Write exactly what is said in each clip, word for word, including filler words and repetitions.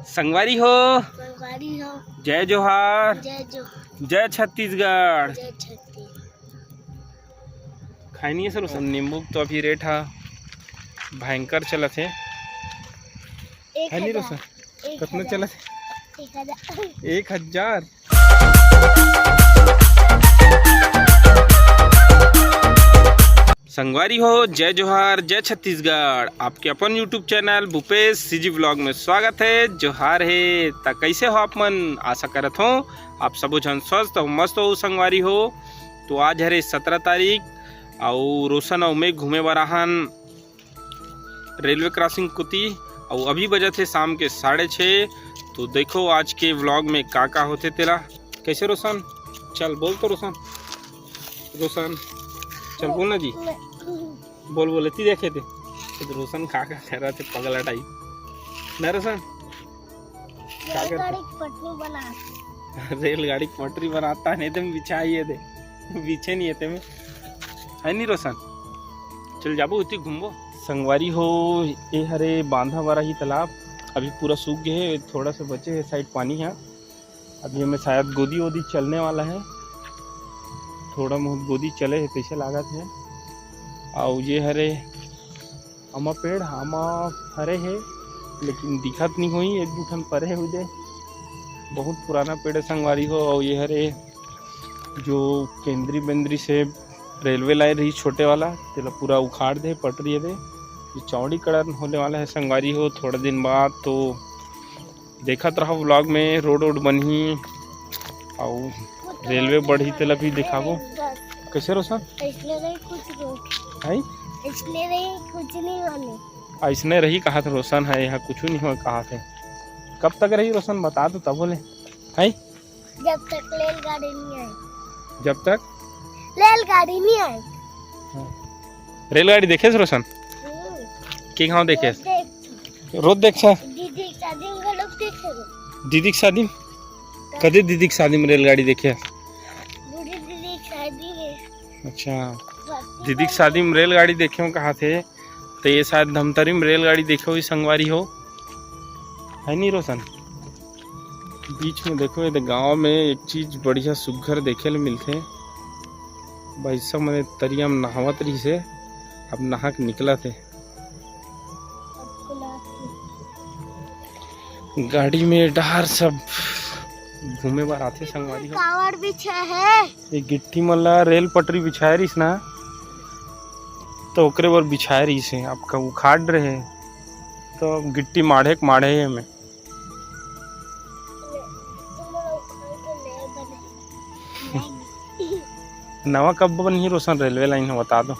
संगवारी हो, संगवारी हो। जय जोहार, जय जोहार। जय छत्तीसगढ़। जय छत्तीसगढ़। खाए नहीं है सर, रोशन? नींबू तो अभी रेट हा भयंकर चलत हे। एक है नहीं हजार। रोशन? एक कतना हजार। चलत हे? एक हजार। एक हजार। संगवारी हो, जय जोहार, जय छत्तीसगढ़। आपके अपन YouTube channel Bhupesh CG vlog में स्वागत है। जोहार है। त कैसे हो आप मन? आशा करत हो आप सबो झन स्वस्थ हो, मस्त हो संगवारी हो। तो आज हरे सत्रह तारीख, अउ रोशन अउ मैं घूमे बर आहन रेलवे क्रॉसिंग कोती। अउ अभी बजत हे शाम के साढ़े छः। तो देखो आज के व्लॉग में का का होथे तेला। कैसे रोशन? चल बोल तो रोशन। रोशन, चल बोल ना जी। बोल बोल, एती देखे ते। तो रोशन का का करत हे पगला टाइप। ना रोशन? का करत हे? रेलगाड़ी के पटरी बना। रेलगाड़ी के पटरी बनाता नहीं तो बिछाइए दे। बिछे नहीं है ते में। है नहीं रोशन? चल जाबो उती घूमबो। संगवारी हो, ए हरे बांधा वाला ही तालाब। अभी पूरा सूख गए है, थोड़ा सा बचे है साइड पानी है। अभी हमें शायद गोदी वोदी चलने वाला है, थोड़ा बहुत गोदी चले है तैसे लागत है। अउ ये हरे आमा पेड़, आमा हरे है लेकिन दिखत नहीं होई, एक दू ठन परे हुई दे। बहुत पुराना पेड़ है संगवारी हो। अउ ये हरे जो केंद्री बेंद्री से रेलवे लाइन रही छोटे वाला, तेला पूरा उखाड़ दे, पटरी दे। ये चौड़ीकरण होने वाला है संगवारी हो, थोड़ा दिन बाद। तो देखत रहो व्लॉग में, रोड वोड बनही अउ रेलवे बढ़ही, तेला भी दिखाबो। कैसे रोशन? इसने नहीं कुछ रोक। हैं? इसने नहीं कुछ नहीं होने। ऐसने रही कहा था रोशन है, यहाँ कुछ नहीं हो कहा थे। कब तक रही रोशन, बता दो तब बोले। हैं? जब तक रेलगाड़ी नहीं आई। जब तक? रेलगाड़ी नहीं आई। हाँ। रेलगाड़ी देखे रोशन? हम्म। के गाँव देखे? रोज देख। रोज देख छा? दीदी के शादी में लोग देखे। दीदी के शादी में? कदे दीदी के शादी में रेलगाड़ी देखे? बूढ़ी दीदी के शादी में। अच्छा। दीदी के शादी में रेलगाड़ी देखे हो कहा थे, तो ये शायद धमतरी में रेलगाड़ी देखे हुई संगवारी हो, है नहीं रोशन? बीच में देखो, ये गांव में एक चीज बढ़िया सुग्घर देखे ले मिलथे। भैंसा मने तरिया में नहावत रही से, अब नहा के निकलत हे। गाड़ी में डहार सब घूमे बर आथे संगवारी हो। कावड़ बिछा है। ये गिट्टी मन ला रेल पटरी बिछाए रहिस ना, तो ओकरे बर बिछाए रहिस हे। अब का उखाड़ रहे, तो गिट्टी माढ़े के माढ़े हे एमे। नवा कब बनही रोशन रेलवे लाइन ह, बता दो।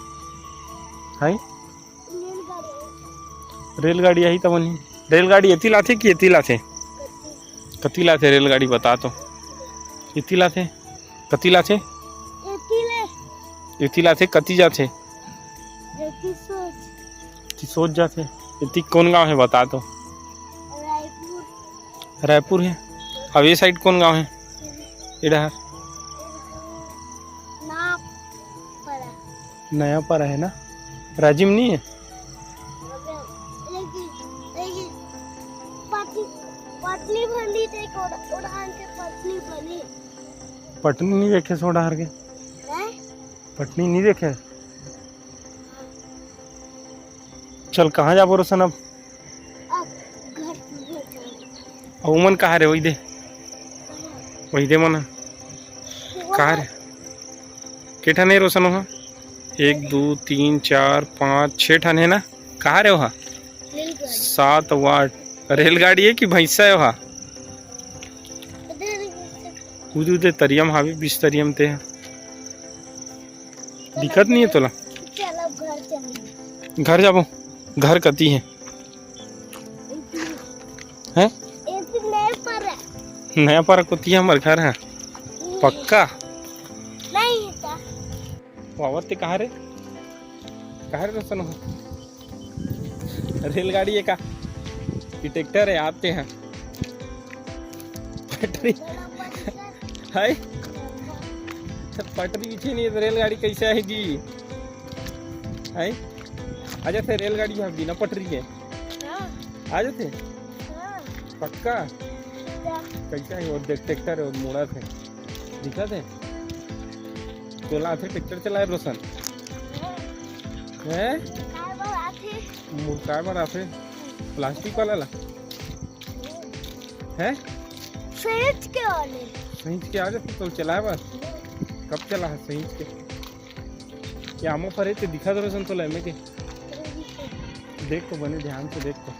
है? रेलगाड़ी आही तब बनही। रेलगाड़ी एती लाथे कि एती लाथे? कति लाथे रेलगाड़ी, बता तो। एती लाथे? कति लाथे? एती ले। एती लाथे, कति जाथे? एती सोच। एती सोच जाथे। एती कौन गांव है, बता तो। रायपुर। रायपुर है। अब ये साइड कौन गांव है? इधर। ना पड़ा। नया पारा है ना, राजिम नहीं है। लेकिन, लेकिन पटनी, पटनी बनी, देख, उड़-, उड़ान के पटनी बनी। पटनी नहीं देखे सो डहर के? हैं? पटनी नहीं देखे। चल, कहाँ जाबो रोशन अब? अब घर, घर जाओ। अउ उमन कहाँ रे? वही दे, वही दे मन। कहाँ रे? के ठन हे रोशन वहाँ? एक, दो, तीन, चार, पाँच, छः ठन हे ना? कहाँ रे वहाँ? रेलगाड़ी। सात अउ आठ। रेलगाड़ी है कि भैंसा है वहाँ? उधर, उधर। उदे, उदे तरियम हावे, बीच तरियम ते। दिक्कत नहीं है तोला? चल, अब घर चलेंगे। घर जाबो? घर कती है? हैं? ये तो नया पारा। नया पारा कोती हमर घर है। पक्का? नहीं था। वो आवत ते कहाँ रे? कहाँ रे रोशन हो? रेलगाड़ी है का? कि ट्रैक्टर है? आते हैं। पटरी है? तो पटरी बिछे नहीं है तो रेलगाड़ी कैसे आएगी? है? आ जाते रेलगाड़ी यहाँ बिना पटरी के। हाँ। आ जाते? हाँ। पक्का? कइसे हे वो? देख, ट्रैक्टर हे, वो मुड़त हे, दिखत हे? तोला आथे ट्रैक्टर चलाए, रोशन? हैं? मुड़काए बर आथे? प्लास्टिक वाला ला? हैं? सहींच के आगे तो चलाए बर। कब चला हे सहींच के? ये आमा फरे हे, दिखत हे रोशन तोला एमे के? देख तो बने ध्यान से देख तो।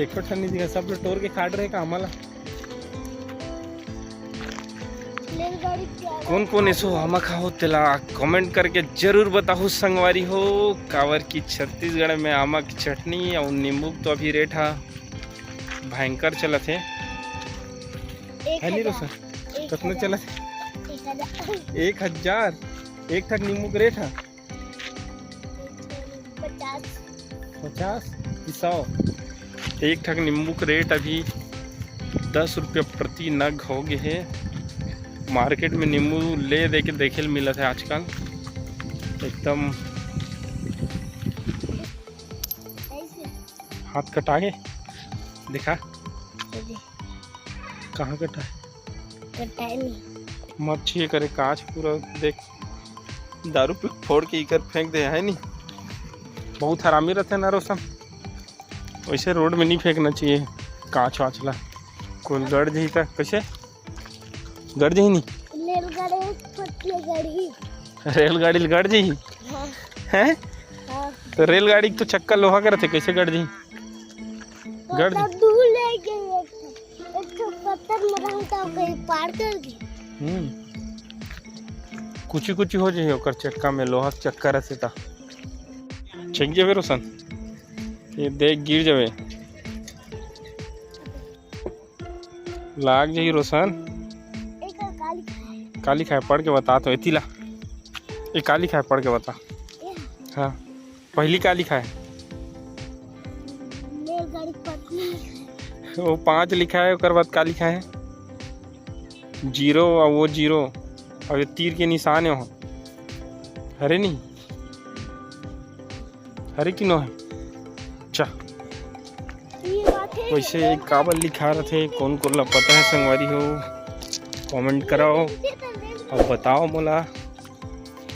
एको ठन नइ दिखा, सब ल टोर के काट रहे का आमा ला? कोन कोन एसो आमा खाहो तेला comment करके जरूर बताहू संगवारी हो, काबर कि छत्तीसगढ़ में आमा के चटनी अउ नींबू के तो अभी रेट हा भयंकर चलत हे। है नी रोशन? कतना चलत हे? एक हजार। एक ठक नींबू के रेट हा? पचास। पचास कि सौ? एक ठक नींबू के रेट अभी दस रुपया प्रति नग हो गे हे। मार्केट में नींबू ले दे के देखे ल मिलत हे आजकल, एकदम। हाथ कटा गे, देखा कहाँ कटा हे। कटा नहीं। मच्छी करे कांच पूरा देख, दारू पी फोड़ के इकर फेंक दे हे नी। बहुत हरामी रथे ना रोशन, वैसे रोड में नहीं फेंकना चाहिए कांच वाच ला। कोई गड़ जही त कइसे? गड़ जही नहीं? रेलगाड़ी फट के गड़ी। रेलगाड़ी ल गड़ जही? हाँ। हैं? हाँ। तो रेलगाड़ी के तो चक्का लोहा के रथे, कइसे गड़ जही? गड़ जही। दूर ले गए एक ठो, एक ठो पत्थर में रहता, कहीं पार कर गए। हम्म। कुची कुची हो जाही ओकर चक्का में, लोहा के चक्का रथे ता। चल गया फिर रोशन, ये देख गिर जावे। लाग जाही रोशन। एक काली खाए। काली खाए, पढ़ के बता तो, एती ला। ये काली खाए, पढ़ के बता। ये हाँ, पहली काली खाए। रेलगाड़ी पटरी। वो पाँच लिखा है, ओकर बाद का लिखा है? जीरो, और वो जीरो, और ये तीर के निशान है वहाँ। हरे नहीं? हरे कि नो है? अच्छा। ये बात है, वैसे रेलगाड़ी काबर लिखा रथे, कोन कोन ला पता है संगवारी हो, comment कराओ और बताओ मोला।